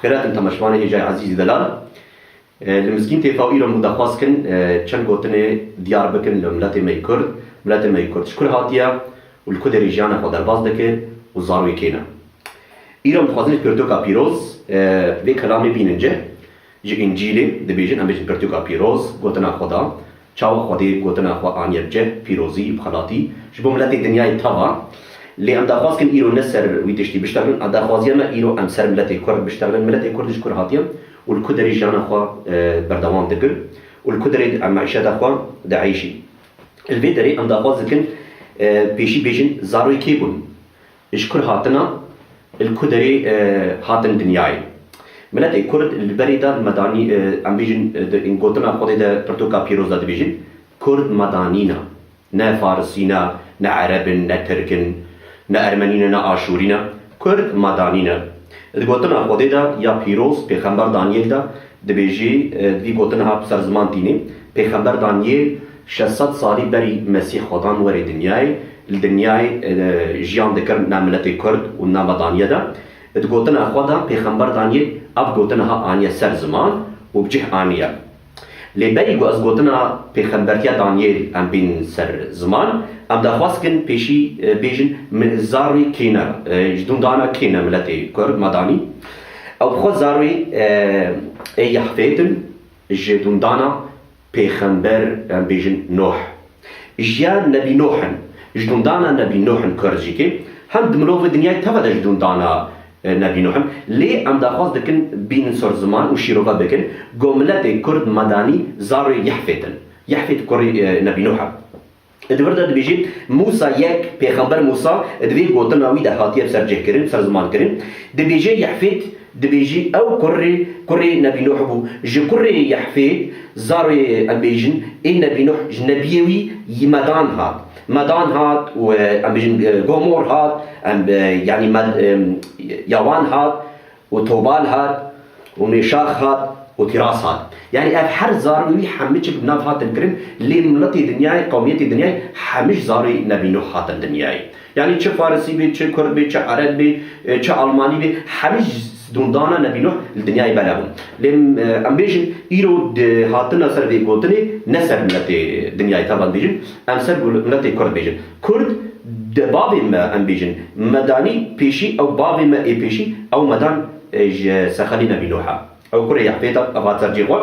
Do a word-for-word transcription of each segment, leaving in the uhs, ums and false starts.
Xêratin temaşevanê hêjayê ezîzî delal. E, li Mizgîn T V îro min daxwaz kin, e, çend gotinê diyar bikin li miletê me yê Kurd. Miletê me yê Kurd ji kur hatiye û li ku derê jiyana xwe derbas dike û zarokê kê ne. Îro em dixwazin ji pirtûka pîroz, e, vê kelamê bînin cih. Ji Încîlê dibêjin, em bêjin pirtûka pîroz, gotina Xweda. Çawa Xwedê gotina xwe aniye bi cih, pîrozî, bi xelatî, ji bo miletê dinyayê teva. Lê em daxwaz kin îro ne ser wî tiştî biştexilin, a daxwaziya me îro em ser miletê Kurd biştexilin. Miletê Kurd ji kur hatiye û li ku derê jiyana xwe, e, berdewam dikir û li ku derê em meîşeta xwe dieyşî. Li vê derê em daxwaz dikin, e, pêşî bêjin zarokê kê bûn. Ji kur hatina, li ku derê, e, hatin dinyayê. Miletê Kurd li berê de medanî, e, em bêjin, e, di gotina Xwedê de pirtûka pîroz de dibêjin, Kurd medanî ne. Ne Farisî ne, ne Ereb in, ne Tirk in, ne Ermenî ne, ne Aşûrî ne. Kurd medanî ne. Di gotina Xwedê de ya pîroz, pêxember Danyêl de, dibêjî, e, di vî gotina ha bi ser ziman tînî, pêxember Danyêl şeş sed salî berî Mesîh Xwedan were dinyayê, li dinyayê, e, jiyan dikir ne miletê Kurd û ne medaniye de. Di gotina xwe de pêxember Danyêl ev gotina ha aniye ser ziman û bi cih aniye. Lê berî ku ez gotina pêxembertiya Danyêl em bînin ser ziman, em daxwaz kin pêşî, e, bêjin mi-, zarokê kê ne, e, ji dûndana kê ne miletê Kurd medanî. Ew bi xwe zarokê, e, ê Yahfêt in, ji dûndana pêxember, em bêjin, Nuh. Ji ya Nebî Nuh in, ji dûndana Nebî Nuh in Kurd jî kê, hem di mirovê dinyayê teva de ji dûndana, e, Nebî Nuh in. Lê em daxwaz dikin bînin ser ziman û şîrove bikin, ku miletê Kurd medanî zarê Yahfêt in. Yahfêt kurê, e, Nebî Nuh e. Di vir de dibêje, Mûsa yek, pêxember Mûsa, di vê gotina wî de hatiye sercihkirin, serzimankirin. Dibêje Yahfêt, dibêje ew kurê, kurê Nebî Nuh bû. Ji kurê Yahfêt, zarê, em bêjin, ê Nebî Nuh, ji nebiyê wî yî Medan hat. Medan hat û, e, em bêjin, e, Gomor hat, em, e, yanî Med-, e, Yawan hat. û Tobal hat, û Mêşax hat, û Tîras hat. Yanî ev her zarê wî hemî çi bi nav hatin kirin, lê miletê dinyayê, qewmiyetê dinyayê hemî ji zarê Nebî Nuh hatin dinyayê. Yanî çi Farisî bê, çi Kurd bê, çi Ereb bê, e, çi Almanî bê, hemî ji dûndana Nebî Nuh li dinyayê bela bûn. Lê, e, em bêjin, îro di hatina ser vê gotinê, ne ser miletê dinyayê teva bêjin, em ser miletê Kurd bêjin. Kurd di bavê me, em bêjin, medanî pêşî, ew bavê me ê pêşî, ew medan, e, ji Sexelî Nebî Nuh e. Ew kurê Yahfêt e, ev hat ser cihê xwe.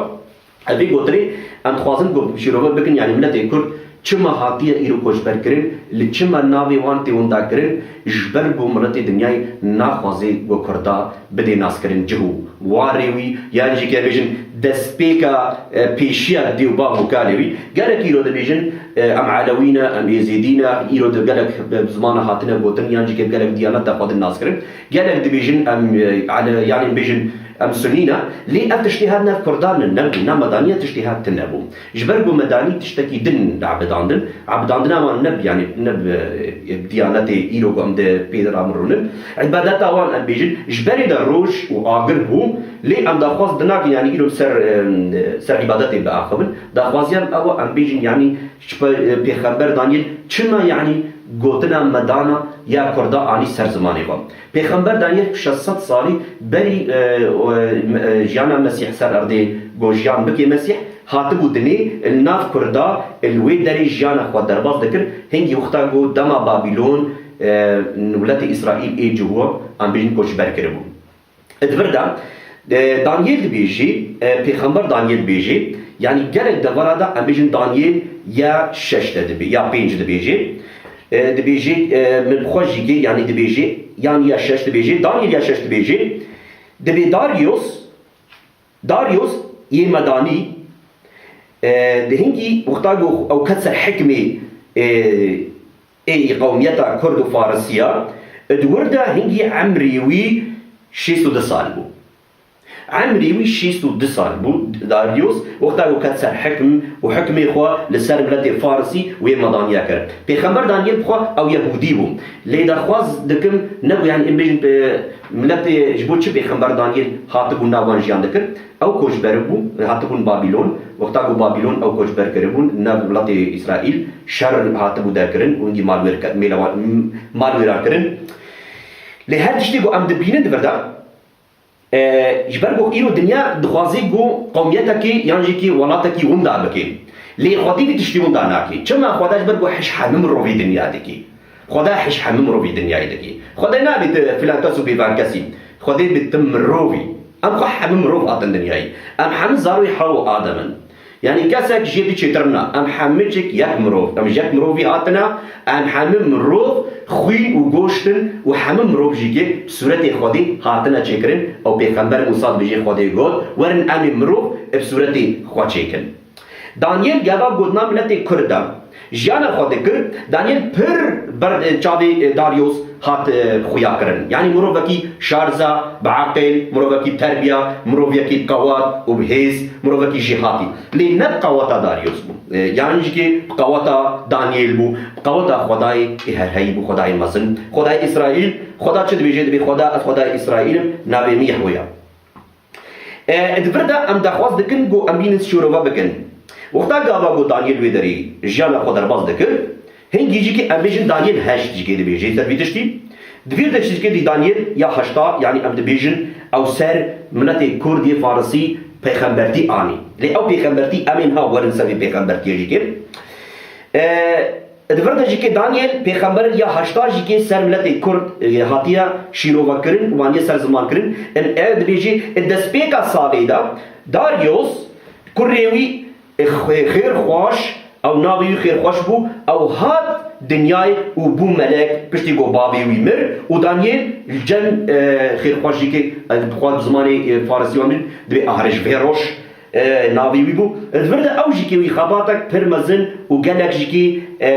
Ev vê gotinê em dixwazin ku şîrove bikin, yanî miletê Kurd çima hatiye îro koçberkirin, li çima navê wan tê winda kirin, ji ber ku miletê dinyayê naxwaze ku Kurda bidê naskirin cih û warê wî, yan jî ke bêjin destpêka, e, pêşiya dê û bav û kalê wî. Gelek îro dibêjin, e, em Elewî ne, em Êzîdî ne, îro di gelek bi zimana hatine gotin, yan jî ke gelek diyanet de xwe din naskirin. Gelek dibêjin em, e, Ele-, yanî bêjin em Sunî ne. Lê ev tiştê her ne Kurdan ne, nebû, ne medaniye tiştê her tune bû. Ji ber ku medanî tiştekî din li ebidandin, ebidandina wan ne bi, yanî ne bi, e, diyanetê îro ku em di pê de ramirûnin. Îbadeta wan em bêjin, ji berê de roj û agir bû, lê em daxwaz dinakin, yanî îro ser, e, ser îbadetê biaxivin. Daxwaziya em ew e, em bêjin, yanî ji pe-, e, pêxember Danyêl çima, yanî gotina medana ya Kurda anî ser zimanê xwe. Pêxember Danyêl şeş sed salî berî, e, e, me-, e, jiyana Mesîh ser erdê, ku jiyan bike Mesîh, hatibû dinê, li nav Kurda, li wê derê jiyana xwe derbas dikir, hingî wexta ku dema Babîlon, e, miletê Îsraîl ê cihû, em bêjin koçber kiribû. Di vir de, e, Danyêl dibêjî, e, pêxember Danyêl dibêjî, yanî gelek devera de em bêjin Danyêl ya şeş de dibê, ya pênc dibêjî. E, dibêjî, e, min bi xwe jî kê, yanî dibêjî, yan ya şeş dibêjî, Danyêl ya şeş dibêjî, dibê Daryos, Daryos yê Medanî, e, di hingî wexta ku ew ket ser hikmê, e, ê qewmiyeta Kurd û Farisiya, di wir de hingî emrê wî şêst û du sal bû. Emrê wî şêst û du sal bû, Daryos, wexta ku ket ser hikm û hikmê xwe li ser miletê Farisî û yê Medaniya kir. Pêxember Danyêl bi xwe ew Yehûdî bû. Lê daxwaz dikim, ne ku, yanî, em bêjin, e, miletê, ji bo çi pêxember Danyêl hatibû nav wan jiyan dikir? Ew koçber bû, hatibûn Babîlon. Wexta ku Babîlon ew koçber kiribûn, nav miletê Îsraîl, şer hatibû derkirin, û hingî malwêr ke-, mêla wan, m-, malwêra kirin. Lê her tiştê ku em dibînin di vir de, E, ji ber ku îro dinya dixwaze ku qewmiyetekî yan jî kî welatekî winda bike. Lê Xwedê vî tiştî winda nake. Çima Xweda ji ber ku hiş hemî mirovî dinya dike. Xweda hiş hemî mirovî dinyayê dike. Xwedê nabê tu filan kes û bêvan kesî. Xwedê bê tu mirovî. Em xwe hemî mirov hatin dinyayê. Em hemî zarokê Hewa û Adem in. Yanî kesek jê di çêtir na. Em hemî çik yek mirov. Em ji yek mirovî hatine. Em hemî mirov xwîn û goşt in û hemî mirov jî ki bi sûretê Xwedê hatine çêkirin. Ew pêxember Mûsa dibêje Xwedê got, werin em ê mirov bi sûretê xwe çêkin. Daniel gava gotina miletê Kurd e. Jiyana xwe dikir, Daniel pir ber çavê Darius hat e, xuya kirin. Yanî mirovekî şarza, bi aqil, mirovekî terbiya, mirovekî qewat û bi hêz, mirovekî jêhatî. Lê ne bi qeweta Darius bû. E, yan jî ki bi qeweta Daniel bû, bi qeweta Xwedayê ê herheyî bû, Xwedayê mezin. Xwedayê Îsraîl, Xweda çi dibêje? Dibê Xweda, ez Xwedayê Îsraîl im, navê min Yehwe ye. E, di vir de em daxwaz dikin ku em bînin şîrove bikin. Wexta gava ku Daniel wê derê jiyana xwe derbas dikir, hingî jî ki em bêjin Daniel heşt jî ki dibêje ser vî tiştî. Di vir de jî ki dî Daniel ya heşta, yanî em dibêjin ew ser miletê Kurd yê Farisî pêxembertî anî. Lê ew pêxembertî em ê niha werin ser vê pêxembertiyê jî ki. E, Di vir de jî kê Daniel pêxember ya heşta jî kê ser miletê Kurd, e, hatiye şîrovekirin û aniye ser ziman kirin. Em ev dibêjî, e, destpêka salê de Darius kurê wî, e, xê-, xêrxweş, ew navê wî xêrxweş bû, ew hat dinyayê û bû melek piştî ku bavê wî mir û Daniel li cem, e, xêrxweş jî kê, e, bi xwe bi zimanê, e, farisî wan dibê Ahreşveroş. E, navê wî bû. Li vir de ew jî kê wî xebatek pir mezin û gelek jî kê, e,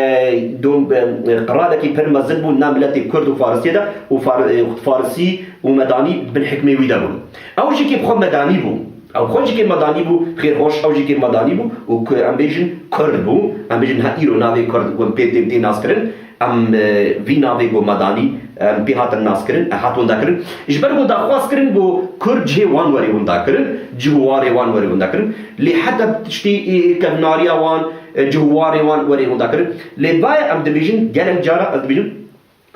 dom-, e, qiralekî pir mezin bû nav miletê Kurd û Farisiyê de û Far-, e, Farisî û Medanî bin hikmê wî de bûn. Ew jî kê bi xwe Medanî bû. Ew xwe jî kê Medanî bû, xêrxweş ew jî kê Medanî bû û ku em bêjin Kurd bû. Em bêjin he îro navê Kurd ku pê tê, tê naskirin. Em, e, vî navê ku Medanî, em, pê hatin naskirin, e, hat winda kirin. Ji ber ku daxwaz kirin ku Kurd cihê wan werê winda kirin, cih û warê wan werê winda kirin. Lê heta tiştê, e, kevnariya wan, e, cih û warê wan werê winda kirin. Lê baye em dibêjin, gelek cara ez dibêjim,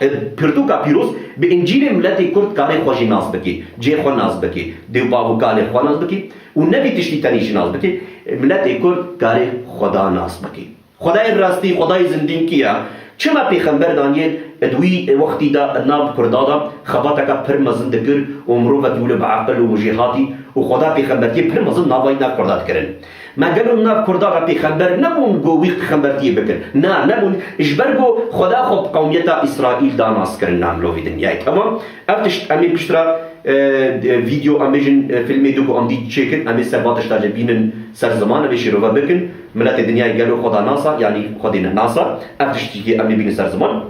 e, pirtûka pîroz bi Încîlê miletê Kurd karê xwe jî nas bike, cihê xwe nas bike, dê û bav û kalê xwe nas bike û ne vî tiştî tenê jî nas bike, e, miletê Kurd karê Xweda nas bike. Xwedayê rastî, Xwedayê zindîn kî ye? Çima pêxember Daniel di wî wextî de nav Kurda de xebateke pir mezin dikir û mirovekî wilo bi aqil û jêhatî û Xweda pêxembertiyê pir mezin navayî nav Kurda dikirin? Me gelo nav Kurda de pêxember nebûn ku wî pêxembertiyê bikin? Na, nebûn. Ji ber ku Xweda xwe bi qewmiyeta Îsraîl da nas kirin, na mirovî dinyayê. Temam. Ev tişt em ê piştre, e, de, vîdeo, em bêjin, e, filmê du ku em dî çêkin, em ê ser va tişta jî bînin ser ziman, em ê şîrove bikin. Miletê dinyayê gelo Xweda nasa, yanî Xwedê ne nasa. Ev tiştî ki em ê bînin ser ziman.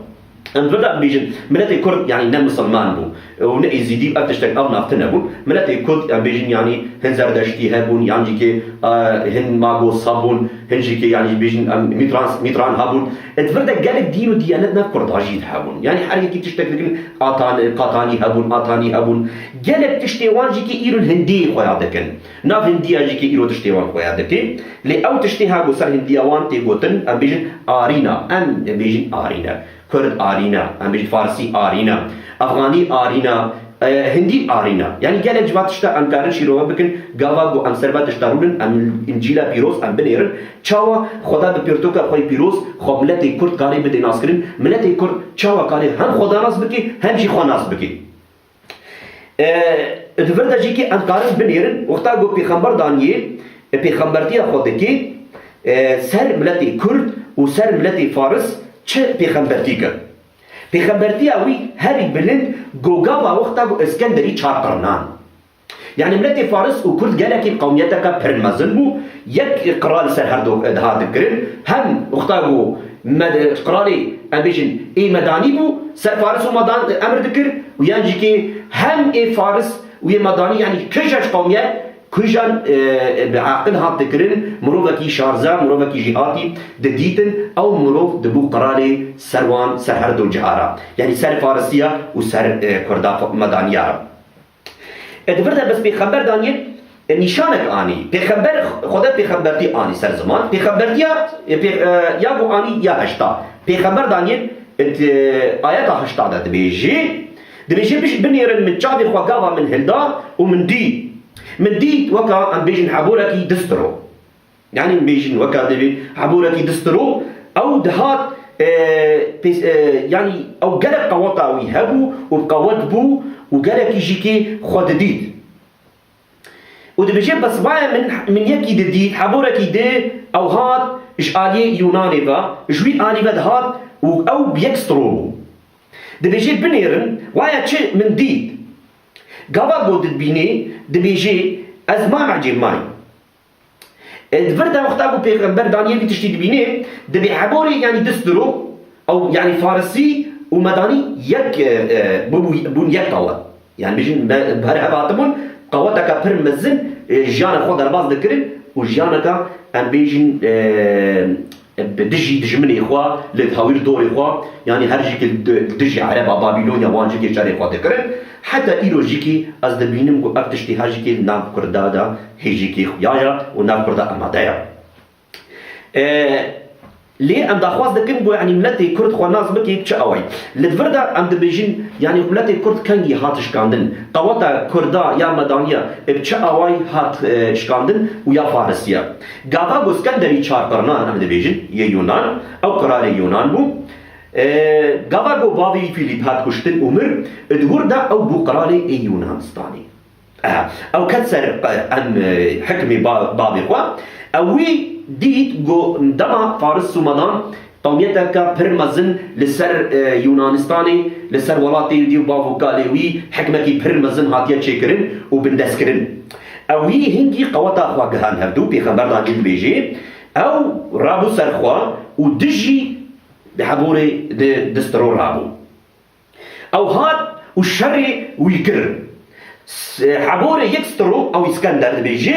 Em vir de em bêjin, miletê Kurd, yanî ne misilman bû. Û ne Êzîdî, ev tiştek ev nav tune bûn. Miletê Kurd, em bêjin, yanî hin Zerdeştî hebûn, yan jî ki, e, hin Magos hebûn, hin jî ki, yanî bêjin, em Mîtran, Mîtran hebûn. E, di vir de gelek dîn û diyanet nav Kurda jî hebûn. Yanî her yekî tiştek dikin, Atan-, Qatanî hebûn, Atanî hebûn. Gelek tiştê wan jî ki îro Hindî xweya dikin. Nav Hindiya jî ki îro tiştê wan xweya dike. Lê ew tiştê ha ku ser Hindiya wan tê gotin, em bêjin Arîna. Em bêjin Arîne. Kurd Arîne. Em bêjin Farsî Arîne. Afxanî Arîne. E, Hindî Arîne. Yanî gelek ji va tişta em karin şîrove bikin. Gava ku em ser va tişta rûnin, em Încîla pîroz em binêrin. Çawa Xweda bi pirtûka xwe yê pîroz xwe miletê Kurd karê bidê naskirin? Miletê Kurd çawa karê hem Xweda nas bike, hem jî xwe nas bike? E, di vir de jî ki em karin binêrin, wexta ku Pêxember Daniyêl, e, pêxembertiya xwe dikê, e, ser miletê Kurd û ser miletê Faris çi pêxembertî kir? Pêxembertiya wî herî bilind ku gava wexta ku Iskenderî çar qirnan. Yanî miletê Faris û Kurd gelekî qewmiyeteke pir mezin bû. Yek qral ser her du dihat dikirin. Hem wexta ku med-, qralê, em bêjin, ê Medanî bû, ser Faris û Medan emir dikir û yan jî kê hem ê Faris û ê Medanî, yanî kîjan ji qewmiyet, kîjan, e, bi aqil hat dikirin, mirovekî şarze, mirovekî jêhatî didîtin, ew mirov dibû qralê ser wan, ser her du ciha re. Yanî ser Farisiya û ser, e, Kurda Medaniya re. E, di vir de bes pêxember Daniyêl, e, nîşanek anî. Pêxember, Xweda pêxembertî anî ser ziman. Pêxembertiya, e, pê-, e, ya ku anî ya heşta. Pêxember Daniyêl, e, di ayeta heşta de dibêjî, Dibêje, "Biş-, binêrin, min çavê xwe gava min hilda û min dît. Min dît weka, em bêjin, heborekî distiro." Yani, em bêjin, weka dibê heborekî distiro, ew dihat, e, pês-, e, yani, ew gelek qeweta wî hebû û bi qewet bû û gelekî jî kê xwe didît. Û dibêje, "Bes waya min, min yekî didît, heborekî di, ew hat ji aliyê Yûnanê ve, ji wî alî ve dihat û ew bi yek stro bû." Dibêje, "Binêrin, waya çi min dît." Gava ku dibînê, dibêje, "Ez mam ecêb mayî." E, di vir de wexta ku pêxember Daniel vî tiştî dibînê, dibê heborê, yani, distiro, ew, yani, farisî û medanî yek, e, e, bû-, bûn yek qewet. Yani, bêjin, me, bi her hev hatibûn, qeweteke pir mezin, e, jiyana xwe derbas dikirin û jiyaneke, em bêjin, e, bi dijî dijminê xwe, li hawîr dorê xwe, yani her jî ki di-, dijî Ereba Babilonya wan jî ki şerê xwe dikirin. Heta îro jî ki ez dibînim ku ev tiştê her jî ki li nav Kurda de hê jî ki xuya ye û nav Kurda amade ye. E, lê em daxwaz dikin ku, yani, miletê Kurd xwe nas bike bi çi awayî. Li vir de em dibêjin, yani, miletê Kurd kengî hat şikandin? Qeweta Kurda ya medaniya bi çi awayî hat, e, şikandin û ya Farisiya? Gava ku Skenderî Çarqirnan, em dibêjin, yê Yunan, ew qiralê Yunan bû. E, gava ku bavê wî Fîlîp hat kuştin û mir, di wir de ew bû qiralê ê Yunanistanê. E, ew ket ser, e, em, e, hikmê ba-, bavê xwe. Ew wî dît ku dema Faris û Medan qewmiyeteke pir mezin li ser, e, Yunanistanê, li ser welatê wî û bav û kalê wî hikmekî pir mezin hatiye çêkirin û bindestkirin. Ew wî hingî qeweta xwe gihand hevdû, pêxember Daniel dibêje, ew rabû ser xwe û dijî heborê di distiro rabû. Ew hat û şerê wî kir. S-, heborê yek stiro, ew Îskender dibêje,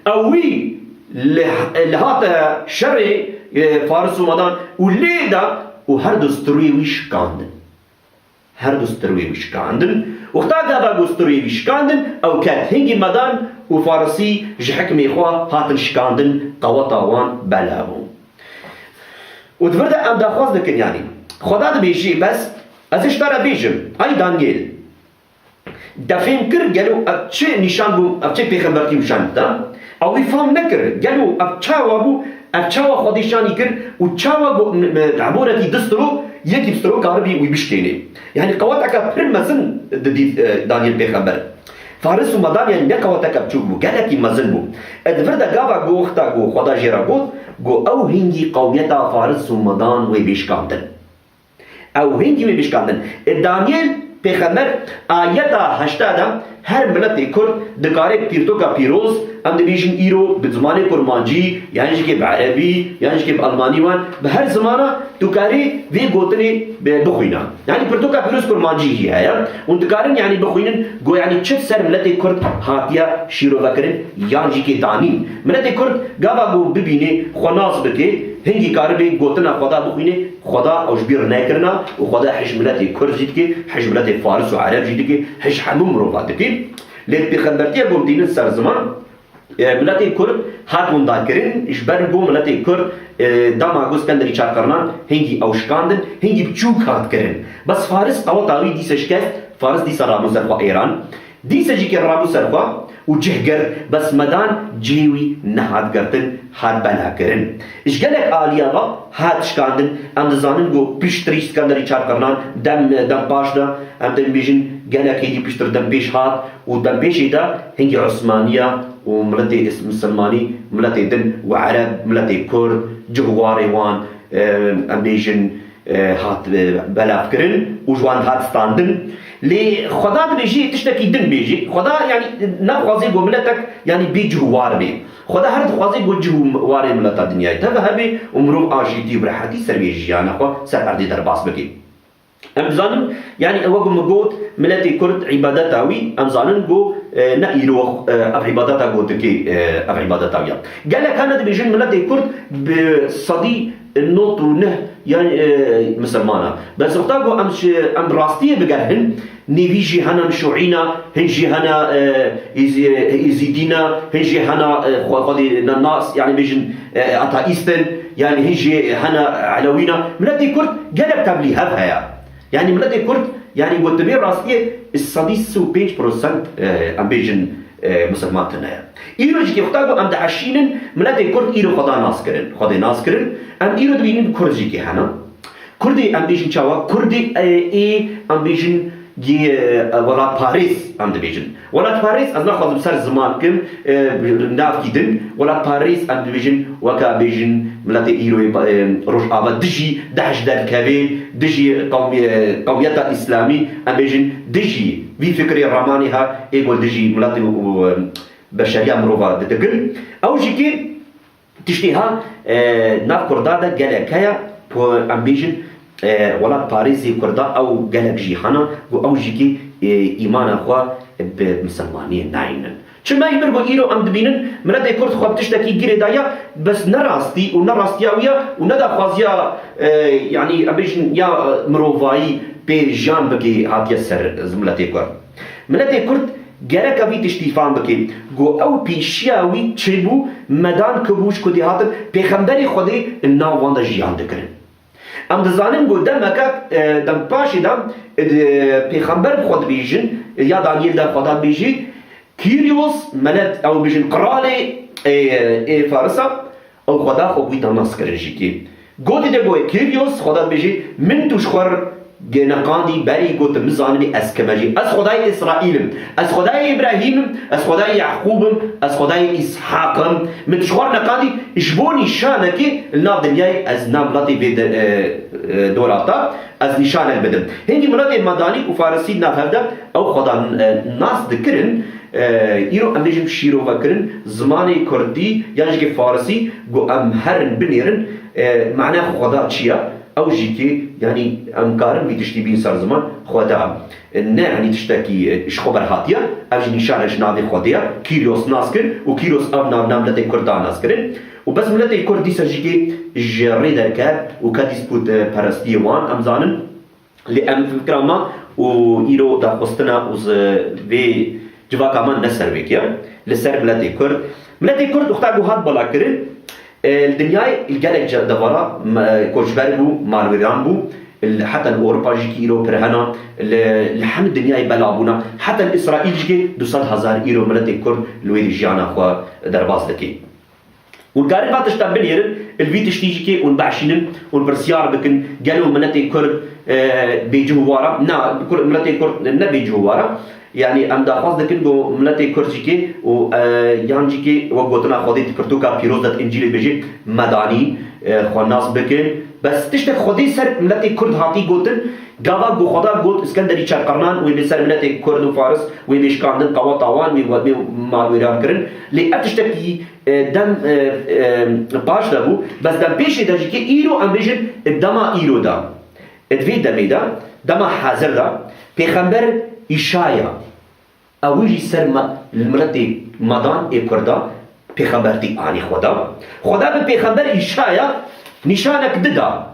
ew wî li, li hate şerê, e, Faris û Medan û lê da û her du stiruyê wî şikandin. Her du stiruyê wî şikandin. Wexta gava ku stiruyê wî şikandin, ew ket hingî Medan û Farisî ji hikmê xwe hatin şikandin, qeweta wan bela bû. Û di vir de em daxwaz dikin, yanî, Xweda dibêjî, bes ez ê ji te re bêjim, ay Daniel, te fêm kir gelo ev çi nîşan bû, ev çi pêxembertî nîşan da? Ew wî fam nekir, gelo ev çawa bû, ev çawa Xwedê şanî kir û çawa got, m-, m-, hemorekî du stiro, yekî bi stiro karibî wî bişkênê? Yanî qeweteke pir mezin didît, e, Daniel pêxember. Faris û Medan, yanî ne qeweteke biçûk bû, gelekî mezin bû. E, di vir de gava ku wexta ku Xweda jê re got, ku ew hingî qewmiyeta Faris û Medan wê bê şikandin. Ew hingî wê bê şikandin. E, Daniel pêxember ayeta heşta de her miletê Kurd dikare pirtoka pîroz, em dibêjin îro bi zimanê kurmancî, yan jî kê bi erebî, yan jî kê bi almanî wan, bi her zimana tu karî vê gotinê bi-, bixwîna. Yanî pirtoka pîroz kurmancî jî heye. Hûn dikarin, yanî, bixwînin, go, yanî, çi ser miletê Kurd hatiye şîrovekirin, yan jî kê danîn. Miletê Kurd gava ku bibînê, xwe nas bike, hingî karibê gotina Xweda bixwînê, Xweda ew ji bîr nekirina û Xweda hij miletê Kurd jî dike, hij miletê Faris û Ereb jî dike, hij hemû mirova dike. Lê pêxembertiya ku em tînin ser ziman, E, miletê Kurd hat windakirin, ji ber ku miletê Kurd, e, dema ku Skenderî Çarqirnan hingî ew şikandin, hingî biçûk hat kirin. Bes Faris qeweta wî dîse şikest, Faris dîsa rabû ser xwe Êran. Dîse jî kê rabû ser xwe û cih girt, bes Medan cihê wî nehat girtin, hat bela kirin. Ji gelek aliya ve hat şikandin, em dizanin ku piştrî Skenderî Çarqirnan dem, dem paş de, em dê bêjin gelek hêdî piştir dem pêş hat û dem pêşê de hingî Osmaniya û miletê is-, misilmanî, miletê din û Ereb, miletê Kurd, cih û warê wan, e, em bêjin, e, hat, e, belavkirin û ji wan hat standin. Lê Xweda dibêjî tiştekî din bêjî. Xweda, yanî, naxwazê ku miletek, yanî, bê cih û war bê. Xweda her dixwazê ku cih û warê mileta dinyayê teve hebe û mirov aşîtî û bi rehetî ser wê jiyana xwe ser erdê derbas bike. Em dizanin, yanî ew ku min got, miletê Kurd îbadeta wî, em zanin ku, e, ne îro, e, ev îbadeta ku dike, e, ev îbadeta wî ye. Gelek hene dibêjin miletê Kurd bi sedî nod û neh yan, e, misilman e. Bes wexta ku em ji, em rastiyê bigerhin, nêvî jî hene mişûîna, hin jî hene, e, êzî-, êzîdîna, hin jî hene, e, xwe-, xwedî ne-, nas, yanî bêjin, e, ateîst in, yanî hin jî hene elewîna. Miletê Kurd gelek tevlî hev heye. Yanî miletê Kurd Yanî ku tu bê rastiyê sedî sî û pênc prosent, e, em bêjin, e, misilman tune ye. Îro jî kê xwe da ku em dihişînin, miletê Kurd îro xwe da nas kirin. Xwedê nas kirin. Em îro dibînin Kurd jî kê hene. Kurdê em bêjin çawa? Kurdê, e, ê em bêjin gê, e, welatparêz em dibêjin. Welatparêz, ez naxwazim ser ziman kim, e, navkî din. Welatparêz em dibêjin, weke bêjin miletê îroyê, e, Rojava dijî DAIŞ derdikeve, dijî qewmî-, e, qewmiyeta îslamî, em bêjin dijî vî fikrê ramanê ha, ê ku dijî miletê û, e, beşeriya mirova didikin. Ew jî kê Tiştê ha, e, nav Kurda de gelek heye ku em bêjin, e, welatparêzê Kurda ew gelek jî hene ku ew jî kê, e, îmana xwe bi misilmaniyê nayînin. Çima ji ber ku îro em dibînin, miletê Kurd xwe bi tiştekî girêdaye, bes ne rastî û ne rastiya wî ye û ne daxwaziya, e, yanî em bêjin ya, e, mirovayî pê jiyan bike hatiye ser miletê Kurd. Miletê Kurd gereke vî tiştî fam bike, ku ew pêşiya wî çêbû, medan kibû ji ku dê hatin, pêxemberê Xwedê li nav wan de jiyan dikirin. Em dizanin ku demeke, e, dem paşê de, e, pêxember bi xwe dibêjin, ya Daniel de Xweda dibêjî, Kyrios, melet ew bêjin qiralê, e, ê Farisa, Ew Xweda xwe bûyî da nas kirin jî kê. Gotî de goye Kyrios, Xweda dibêjî, min tu ji xwe re neqandî, berî gotim, min zanibî ez kim e jî. Ez Xwedayê Îsraîl im. Ez Xwedayê Îbrahîm im. Ez Xwedayê Yaqûb im. Ez Xwedayê Îshaq im. Min tu ji xwe re neqandî, ji bo nîşanekê li nav dinyayê ez nav miletê vê de, e, e, dorata, ez nîşanek bidim. Hingî miletê Medanî û Farisî nav hev de ew Xweda, e, nas dikirin. E, îro em bêjin şîrovekirin, zimanê kurdî yan jî kê farisî, ku em herin binêrin, e, mana Xweda çi ye? Ew jî kê, yanî em karin vî tiştî bîn ser ziman, Xweda. E, ne, yanî tiştekî, e, ji xwe berhatiye, ev jî nîşane ji navê Xwedê ye. Kyrios nas kir û Kyrios ev nav, nav miletê Kurd da nas kirin. Û bes miletê Kurd dîsa jî kê ji rê derket û ke dîspût, e, perestiyê wan, em zanin. Lê em fikra me û îro daxistina û zi-, vê civaka me ne ser wê kiya, li ser miletê Kurd. Miletê Kurd wexta ku hat balakirin, e, li dinyayê li gelek ca-, devara me-, koçber bû, malwêran bû, li, heta li Ewropa jî kî îro pir hena, li, li hemî dinyayê bela bûna, heta li Îsraîl jî kê du sed hezar îro miletê Kurd li wê jiyana xwe derbas dike. Hûn karin va tişta binêrin, li vî tiştî jî kê hûn behşînin, hûn pirsyar bikin, gelo miletê Kurd, e, bêcih û wara? Na, Kur-, miletê Kurd ne bêcih û wara. Yanî em daxwaz dikin ku miletê Kurd jî kê û, e, yan jî kê wek gotina Xwedê di pirtûka pîroz de di Încîlê dibêje, medanî, e, xwe nas bikin. Bes tiştek Xwedê ser miletê Kurd hatî gotin, gava ku Xweda got Îskenderî Çerqernan wê bê ser miletê Kurd û Faris, wê bê şikandin qeweta wan, wê, wê malwêran kirin. Lê ev tiştekî e, dem, e, e, paş de bû, bes dem pêşê de jî kê îro em bêjin, e, dema îro de, e, di vê demê de, dema hazir de, pêxember Îşaya, ew jî ser me-, li miletê Medan ê Kurda pêxembertî anî Xweda. Xweda bi pêxember Îşaya nîşanek dida.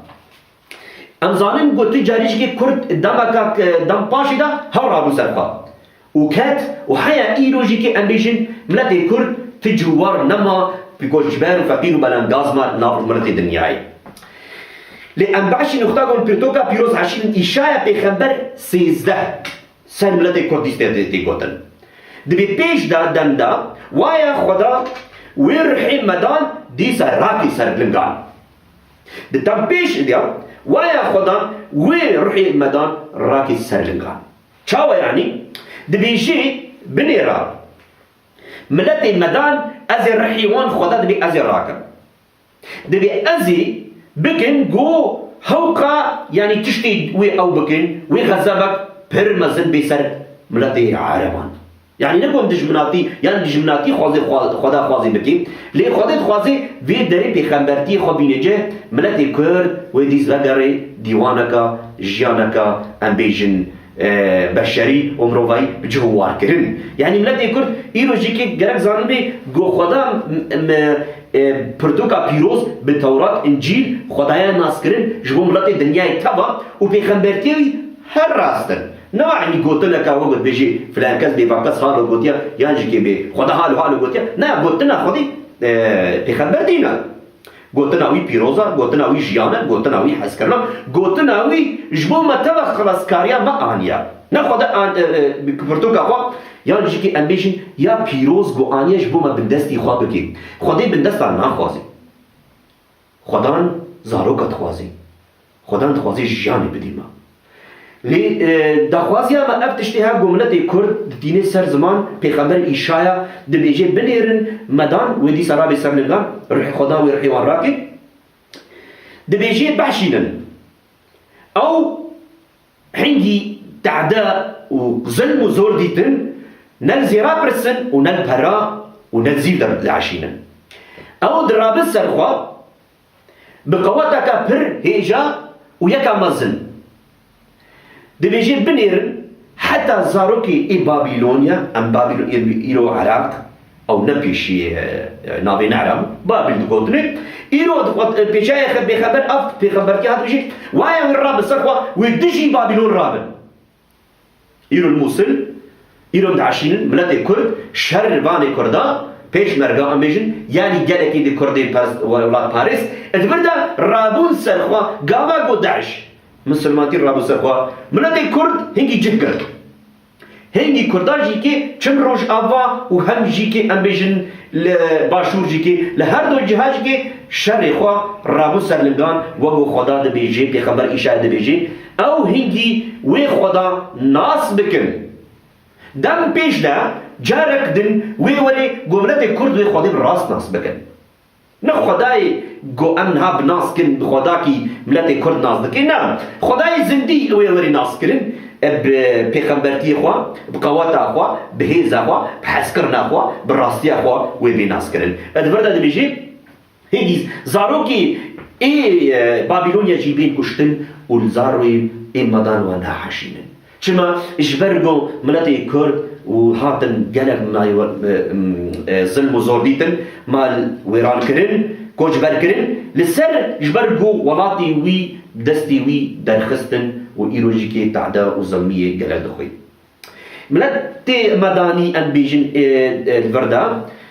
Em zanin ku tu carî jî kê Kurd demeka, e, dem paşê de hew rabû ser xwe. Û ket û heya îro jî kê em bêjin miletê Kurd ti cûwar nema, bi koçber û feqîr û belengaz ma nav miletê dinyayê. Lê em behşî nuxta gon pirtoka pîroz heşîn Îşaya pêxember sêzdeh ser miletê Kurd dîstê tê, tê gotin. Dibê pêş de dem de waya Xweda wê ruhê medan dîsa rakî ser lingan. Di dem pêş de waya Xweda wê ruhê medan rakî ser lingan. Çawa yanî? Dibêjê binêra miletê medan ez ê ruhê wan Xweda dibê ez ê rakim. Dibê ez ê bikin ku hewqa, yanî tiştê wê ew bikin, wê xezebek pir mezin bê ser miletê ereban. Yanî ne ku em dijminatî, yan dijminatî xwazê xwa-, Xweda xwazê bikê, lê Xwedê dixwazê vê derê pêxembertiyê xwe bînê cih, miletê Kurd wê dîs vegerê dîwaneka, jiyaneka, em bêjin, e, beşerî û mirovayî bi cih û war kirin. Yanî miletê Kurd îro jî kê gerek zanibê ku Xweda m-, m-, e, pirtûka pîroz bi Tewrat, Încîl, Xwedaya nas kirin ji bo miletê dinyayê teva û pêxembertiyê wî her rast in. Ne wa enî gotineka we got bêjê filan kes bê va kes halo gotiya, yan jî kê bê Xweda halo halo gotiya. Ne, gotina Xwedê, e, pêxembertî ne. Gotina wî pîroz e, gotina wî jiyan e, gotina wî hezkirina, gotina wî ji bo me teva xelaskariya me aniye. Ne Xweda an-, e, e, bi pirtûka xwe, yan jî ki em bêjin, ya pîroz ku aniye ji bo me bindestî xwe bike. Xwedê bindesta naxwaze. Xwedan zaroka dixwaze. Xwedan dixwaze jiyanê bidî me. Lê, e, daxwaziya me ev tiştê heye ku miletê Kurd ditîne ser ziman, Pêxember Îşaya dibêje, binêrin medan, wê dîsa rabe ser lingan, ruhê Xweda wê ruhê wan rake. Dibêje behşînin. Ew hingî tehde û zilm û zor dîtin, ne li zêra pirsin û ne li pera û ne li zîv de dihişînin. Ew dirabin ser xwe, bi qeweteke pir hêja û yeka mezin. Dibêje binêrin heta zarokê ê Babilonê, em Babilon, ê îro Iraq, ew ne pêşî, e, e, navê ne Iraq, Babil digotinê. Îro dixwet, e, pêşaya xe-, pêxember, ev pêxembertiya hat dibêje, waya wê rabin ser xwe, wê dijî Babilon rabin. Îro li Mûsil, îro em diheşînin, miletê Kurd, şer li vanê Kurda, pêşmerga em bêjin, yanî gelekî di Kurdên pers-, welatparêz, di vir de rabûn ser xwe, gava ku DAIŞ, misilmantî rabû ser xwe, miletê Kurd hingî cih girt. Hingî Kurda jî kê çim Rojava û hem jî kê em bêjin li Başûr jî kê, li her du ciha jî kê şerê xwe rabû ser lingan, wek ku Xweda dibêje, Pêxember Îşaya dibêje, ew hingî wê Xweda nas bikin. Dem pêş de carek din wê werê ku miletê Kurd wê Xwedê bi rast nas bikin. Ne Xwedayê ku em niha bi nas kin, bi Xwedakî miletê Kurd nas dike, ne. Xwedayê zindî wê werê nas kirin, e, bi pêxembertiyê xwe, bi qeweta xwe, bi hêza xwe, bi hezkirina xwe, bi rastiya xwe wê bê nas kirin. E, di vir de dibêje, hingî zarokê ê, e, Babilonê jî bên kuştin û li zarê ê medan wan naheşînin. Çima? Ji ber ku miletê Kurd û hatin gelek nayê-, e, e, zilm û zor dîtin, mal wêran kirin, koçber kirin, li ser ji ber ku welatê wî destê wî derxistin û îro jî kê tehde û zilmiyê gelek dixwî. Miletê medanî em bêjin, e, e, li vir de,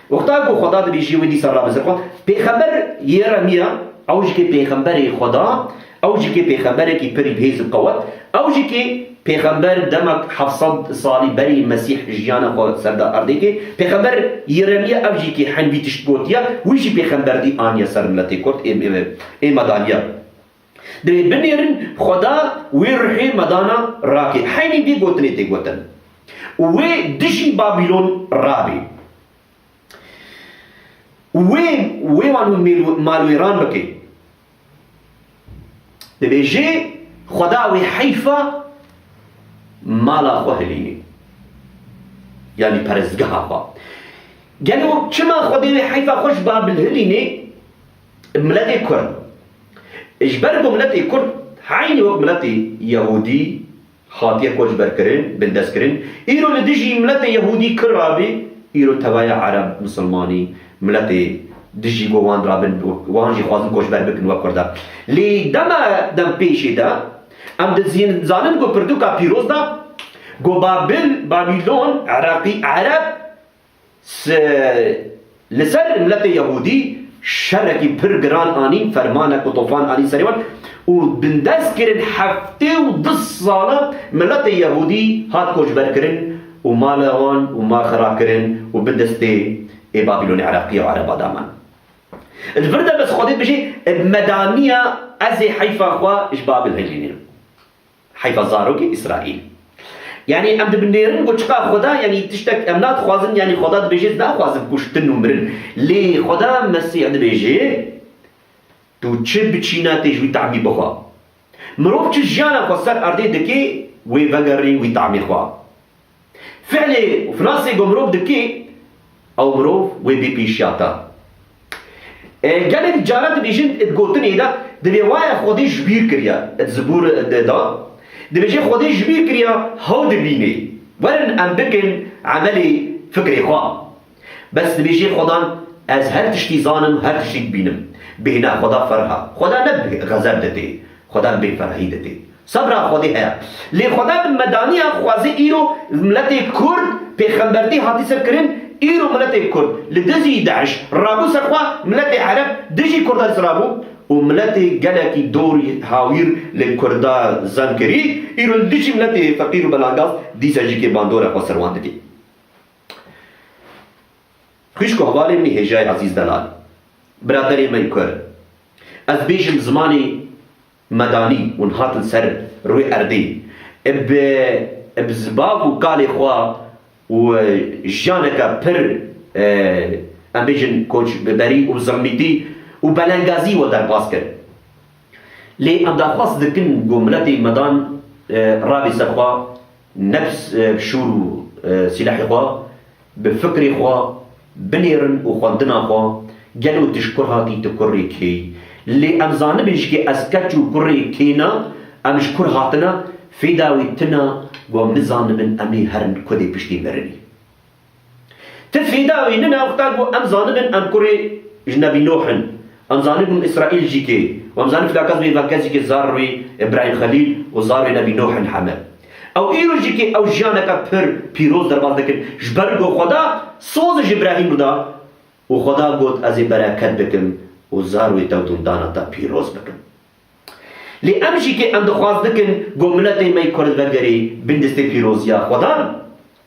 wexta ku Xweda dibêje wê dîsa rabe ser xwe, pêxember Yeremiya, ew jî kê pêxemberê Xweda, ew jî kê pêxemberekî pirî bi hêz û qewet, ew jî kê pêxember demek heft sed salî berî Mesîh jiyana xwe ser da erdê kê. Pêxember Yeremiya ev jî kê hen vî tişt gotiye, wî jî pêxembertî aniye ser miletê Kurd ê, ê, ê medaniye. Divê binêrin Xweda wê ruhê medana rake. Heynî vê gotinê tê gotin. Û wê dijî Babilon rabe. Û wê, wê wan hûn mêl-, malwêran bike. Dibêje, Xweda wê heyfa mala xwe hilînê. Yanî perestgeha xwe. Gelo çima Xwedê wê heyfa xwe ji Babil hilînê miletê Kurd? Ji ber ku miletê Kurd heynî wek miletê Yehûdî hatiye koçberkirin, bindestkirin. Îro li dijî miletê Yehûdî kir rabî, îro tevaya Ereb, Misilmanî, miletê dijî ku wan rabin, wan jî xwazin koçber bikin wek Kurda. Lê dema dem pêşê de, em dizîn-, zanin ku pirtûka pîroz de, ku Babil, Babilon, Iraqî, Ereb, Se-, li ser miletê Yehûdî şerekî pir giran anîn, fermanek û tofan anîn serê wan û bindest kirin heftê û du sala miletê Yehûdî hat koçberkirin û mala wan û ma xira kirin û bindestê ê Babilonê Iraqî û Ereba daman. Li vir de bes Xwedê dibêje, medaniya ez ê heyfa xwe ji Babil hilînim. Heyfa zarokê Îsraîl. Yanî em dibinêrin ku çiqa Xweda, yanî tiştek em nadixwazin, yanî Xweda dibêje, ez naxwazim kuştin û mirin. Lê Xweda Mesîh dibêje, tu çi biçîna tê ji wî tahmî bixwe. Mirov çi jiyana xwe ser erdê dike, wê vegerî wî tahmî xwe. Fiilê û finasê ku mirov dike, ew mirov wê bê pêşiya te. E, gelek cara dibêjin, di gotinê de, dibê waya Xwedê ji bîr kiriye, di zibûr de da. Dibêje Xwedê ji bîr kiriye, hew dibînê. Werin em bikin emelê fikrê xwe. Bes dibêje Xwedan, ez her tiştî zanim, her tiştî dibînim. Bêhna Xweda ferha. Xweda ne bi xezeb de tê. Xweda bê ferhî de tê. Sebra Xwedê heye. Lê Xweda bi medaniya xwaze îro miletê Kurd Pêxembertî hatî ser kirin, îro miletê Kurd li dijî DAIŞ rabû ser xwe, miletê Ereb dijî Kurdan ser rabû û miletê gelekî dorî hawîr li Kurda zem kirî, îro li dijî miletê feqîr û belangaz dîsa jî kê bandora xwe ser wan dikê. Xwişk û hevalên min hêjayê ezîz delal, biraderê me yê Kurd, ez bêjim zimanê medanî hûn hatin ser rûyê erdê, bi, bi zibav û kalê xwe û jiyaneke pir, e, em bêjin koçberî û zilmîtî û belengazî we derbas kir. Lê em daxwaz dikin ku miletê medan, e, rabê ser xwe, ne bi, e, bi şûr û, e, sîlehê xwe, bi fikrê xwe binêrin û xwendina xwe, gelo tu ji kur hatî, tu kurê kê yî? Lê em zanibin jikê ez keç û kurê kê ne, em ji kur hatine, fêda wê tune, ku em nizanibin em ê herin kudê piştî mirinê. Ti fêda wê nine wexta ku em zanibin em kurê ji Nebî Nuh in. Em zanibin Îsraîl jî kê. Û em zanibin filakas wê vekas jî kê zar wê Îbrahîm Xelîl û zar wê Nebî Nuh in heme. Ew îro jî kê ew jiyaneke pir pîroz derbas dikin. Ji ber ku Xweda soz ji Îbrahîm re da û Xweda got, ez ê bereket bikim û zar wê tewdûn dana te pîroz bikim. Lê em jî kê em dixwaz dikin ku miletê me yê Kurd vegerê bin destê pîroziya Xwedan,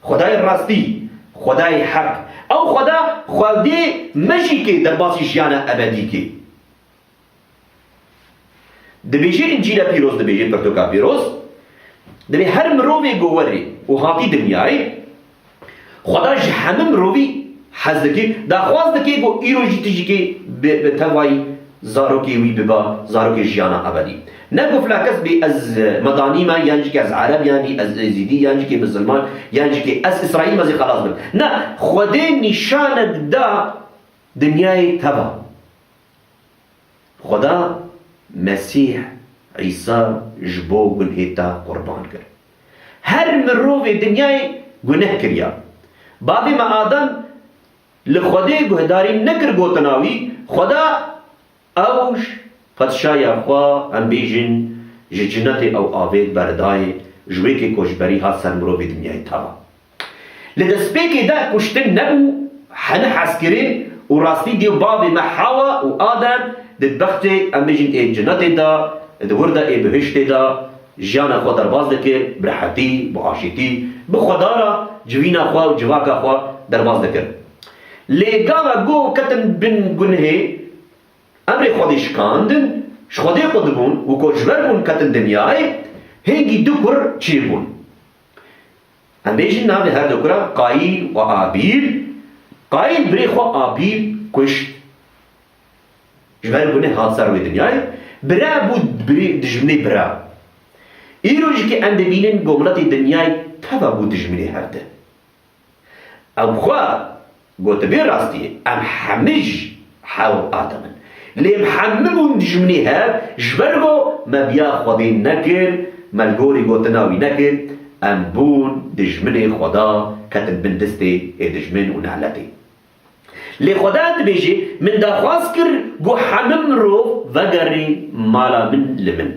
Xwedayê rastî, Xwedayê heq. Ew Xweda, Xwedê me jî kê derbasî jiyana ebedî kê. Dibêje Încîla pîroz, dibêje pirtûka pîroz, dibê her mirovê ku werê û hatî dinyayê, Xweda ji hemî mirovî hez dike, daxwaz dike ku îro jî tu jî kê bi, bi tevayî zarokê wî biba zarokê jiyana ebedî. Ne ku filankes bê ez medanî me, yan jî kê ez ereb, yan jî ez êzîdî, yan jî kê misilman, yan jî kê ez Îsraîl me zî xelas bim. Ne, Xwedê nîşanek da dinyayê teva. Xweda Mesîh Îsa ji bo gunhê te qurban kir. Her mirovê dinyayê guneh kiriya. Bavê me Adem li Xwedê guhdarî nekir gotina wî, Xweda ew ji padşaya xwe, em bêjin, ji cinetê ew avêt berdayê, ji wê kê koçberî hat ser mirovê dinyayê teva. Li destpêkê de kuştin nebû, hene hezkirin û rastî dê û bavê me Hawa û Adem di bextê, em bêjin, ê cinetê de, di wir de, ê bihiştê de jiyana xwe derbas dikir, bi rehetî, bi aşîtî, bi Xweda re civîna xwe û civaka xwe derbas dikir. Lê gava ku ketin bin gunhê, emrê Xwedê şikandin, ji Xwedê qut bûn û koçber bûn ketin dinyayê, hingî du kur çêbûn. Em bêjin navê her du kura Qayîl û Abîl. Qayîl birê xwe Abîl kuşt. Ji ber guneh hat ser wê dinyayê. Bira bû birê, dijminê bira. Îro jî kê em dibînin ku miletê dinyayê teva bû dijminê hev di. Ew xwe Gotibê rastiyê, em hemî ji hew Adem in. Lê em hemî bûn dijminê hev, ji ber ku me biya Xwedê nekir, me li gorî gotina wî nekir, em bûn dijminê Xweda, ketin bin destê ê dijmin û neletê. Lê Xweda dibêje, min daxwaz kir ku hemî mirov vegerî mala min li min.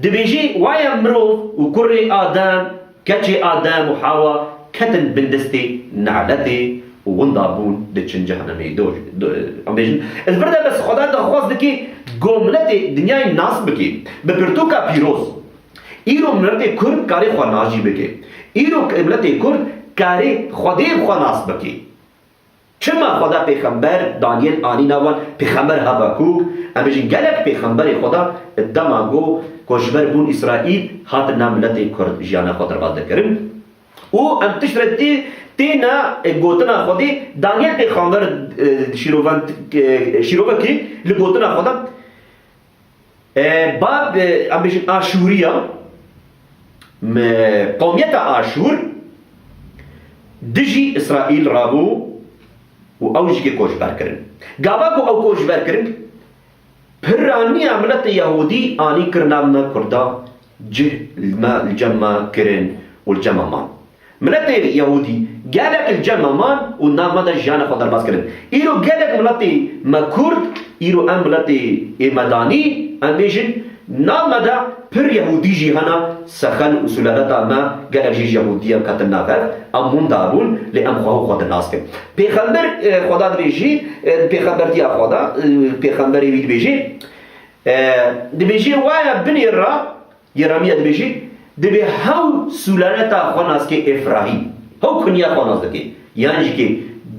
Dibêje, waya mirov û kurê Adem, keçê Adem û Hawa ketin bin destê neletê û winda bûn diçin cehenemê. Do, do, em bêjin, ez vir de bes Xweda daxwaz dike ku miletê dinyayê nas bike, bi pirtûka pîroz. Îro miletê Kurd karê xwe nas jî bike. Îro miletê Kurd karê Xwedê bi xwe nas bike. Çima Xweda pêxember Daniel anî nav wan, pêxember Habakûk, em bêjin gelek pêxemberê Xweda dema ku koçber bûn Îsraîl, hatin nav miletê Kurd jiyana xwe derbas dikirin. Û em tişt re tê, têne gotina Xwedê, Daniel pêxember, e, şîrovand, e, şîrovekî li gotina Xweda, E, bab, e, em bêjin Aşûriya, me, qewmiyeta Aşûr dijî Îsraîl rabû û ew jî kê koçber kirin. Gava ku ew koçber kirin, piraniya miletê Yehûdî anî kirina me Kurda cih li me, li cem me kirin û li cem me man. Miletê Yehûdî gelek li cem me man û nav me de jiyana xwe derbas kirin. Îro gelek miletê me Kurd, îro em miletê ê medanî, em bêjin, nav me de Pir Yehûdî jî hene, sexel û sulaleta me gelek jî ji Yehûdiyan ketin nav hev, em wenda bûn, lê em xwe û xwe di nas kin. Pêxember, e, Xweda dibêjî, e, pêxembertiya Xweda, e, pêxemberê wî dibêjî, e, dibêjî, waya binê re, Yeremiya dibêjî, dibê hew sulaleta xwe nas ke Efrahîm. Hew kunya xwe nas dike. Yan jî ke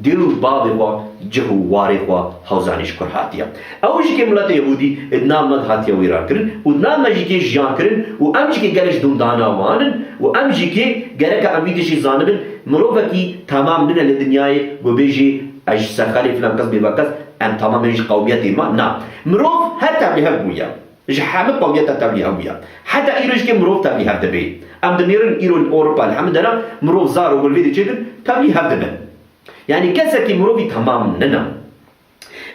dê û bavê xwe, cih û warê xwe hewzanî ji kur hatiye. Ew jî ke miletê Yehûdî di nav me de hatiye wêrankirin û di nav me jî ke jiyan kirin û em jî ke gelek ji dûndana wan in û em jî ke gereke em vî tiştî zanibin, mirovekî temam nine li dinyayê ku bêjî ez ji sexelê filan kes bê ve kes, em temamên ji qewmiyetê me, na. Mirov her tevlî hev bûye. Ji hemî qewmiyeta tevlî hebûye. Heta îro jî ke mirov tevlî hev dibe. Em dinêrin îro li Ewropa, li hemî dera mirov zar û gul vê diçêtin, tevlî hev dibin. Yanî kesekî mirovî temam nina.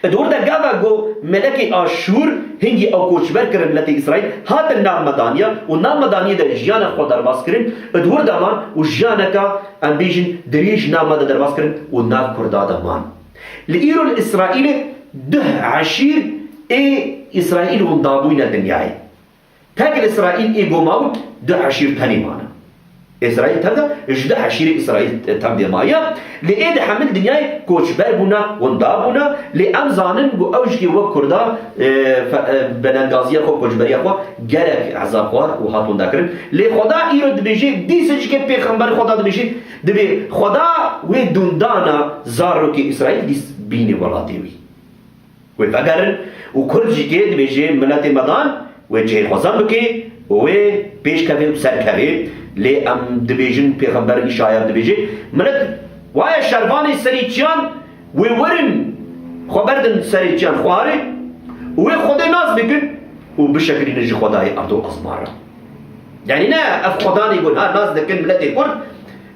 Di wir de gava ku melekê Aşûr hingî ew koçber kirin miletê Îsraîl, hatin nav me de aniya û nav me de aniyê de jiyana xwe derbas kirin, di wir de man û jiyaneka, em bêjin, dirêj nav me de derbas kirin û nav Kurda de man. Li îro li Îsraîlê duh eşîr ê Îsraîl winda bûyne dinyayê. Tek li Îsraîl ê go mabûn duh eşîr tenê mane. Îsraîl tev de ji duh eşîrê Îsraîl tev de maye. Lê ê di hemil dinyayê koçber bûne, winda bûne. Lê em zanin ku ew jî wek Kurda, e, fe-, e, belengaziya xwe, koçberiya xwe gelek ezab xwar û hat winda kirin. Lê Xweda îro dibêje, dîsa jî ke pêxember Xweda dibêje, dibê Xweda wê dûndana zarokê Îsraîl dîs bîne welatê wî. Wê vegerin û Kurd jî ke dibêje miletê me dan, wê cihê xwe zan bike û wê pêş keve û ser keve. Lê em dibêjin, pêxember Îşaya dibêje, milet waye şervanê serê çiyan, wê werin xwe berdin serê çiyan xwarê û wê Xwedê nas bikin û bişekinînin ji Xwedayê erd û ezman re. Yanî ne ev Xwedanê ku niha nas dikin miletê Kurd,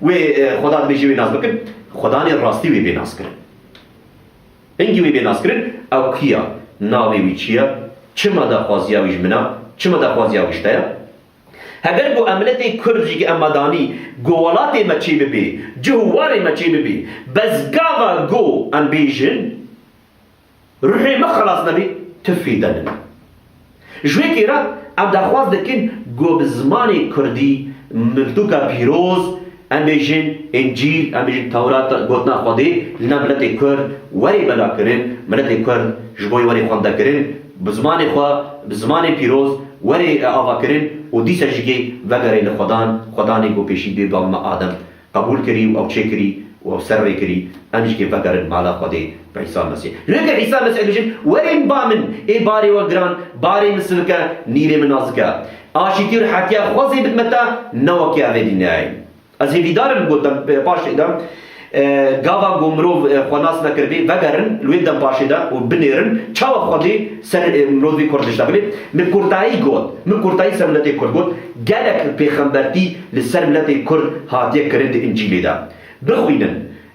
wê, e, Xweda dibêje wê nas bikin, Xwedanê rastî wê bê nas kirin. Hingî wê bê naskirin, ew kî ya? Navê wî çi ye? Çima daxwaziya wî ji min e? Çima daxwaziya wî ji te ye? Heger ku em miletê Kurd jî ke em me danî, ku welatê me çê bibê, cih û warê me çê bibê, bes gava ku em bêjin, ruhê me xelas nebê, tu fêde nine. Ji wê kêra em daxwaz dikin ku bi zimanê kurdî pirtûka pîroz, em bêjin Încîl, em bêjin Tewrat, gotina Xwedê, li nav miletê Kurd werê belakirin, miletê Kurd ji bo wê werê xwendekirin, bi zimanê xwe, bi zimanê pîroz werê avakirin û dîsa jî kê vegerê li Xwedan, Xwedanê ku pêşî bê bavê me Adem qebûl kirî û ew çêkirî û ew ser rê kirî, em jî kê vegerin mala Xwedê bi Îsa Mesîh. Ji wê ke Îsa Mesîh dibêjin, werên ba min, ê barê we giran, barê min sinik e, nîrê min nazik e. Aşîtî û rihetiya Xwezê bidime te, ne wekî evê dinyayê. Ez hêvîdar im, gotin, e, paşê de, e, gava ku mirov, e, xwe nas nekiribê, vegerin li wê dem paşê de û binêrin, çawa Xwedê ser, e, mirovî Kurd diştexilê. Min kurtayî got, min kurtayî ser miletê Kurd got, gelek pêxembertî li ser miletê Kurd hatiye kirin di Încîlê de. Bixwînin,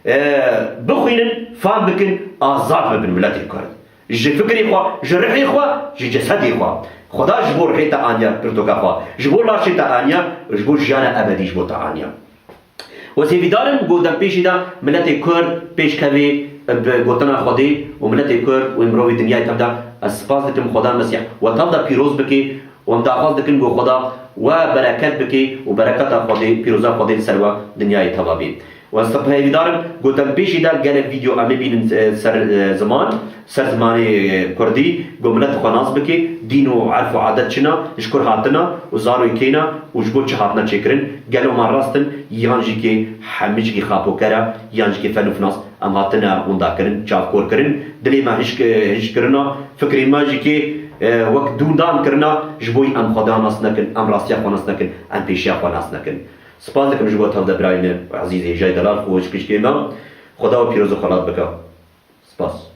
e, bixwînin, fam bikin, azad bibin miletê Kurd. Ji fikrê xwe, ji rihê xwe, ji cesedê xwe. Xweda ji bo rihê te aniye pirtûka xwe. Ji bo laşê te aniye, ji bo jiyana ebedî ji bo te aniye. Ez hêvîdar im ku dempêşî de miletê Kurd pêş kevê bi gotina Xwedê û miletê Kurd û mirovê dinyayê tev de ez spas dikim Xweda Mesîh we tev de pîroz bike û em daxwaz dikin ku Xweda we bereket bike û bereketa Xwedê, pîroza Xwedê li ser we dinyayê teva bê. Û ez hêvîdar im ku dempêşî de gelek vîdeo em ê bînin, e, ser, e, ziman. Ser zimanê, e, kurdî, ku milet xwe nas bike, dîn û erf û adet çi ne, ji kur hatine û zarokê ne û ji bo çi hatine çêkirin, gelo me rast in, yan jî kê hemî jî kê xapoker e, yan jî kê fen û finas em hatine winda kirin, çavkor kirin, dilê me hişk, hişk kirina, fikrê me jî kê, e, wek dûndan kirina, ji bo em Xweda nas nekin, em rastiya xwe nas nekin, em pêşiya xwe nas nekin. Spas dikim ji bo tev de birayê me ezîz hêjayî delal xwe ji piştê me. Xweda we pîroz û xwelat bike. Spas.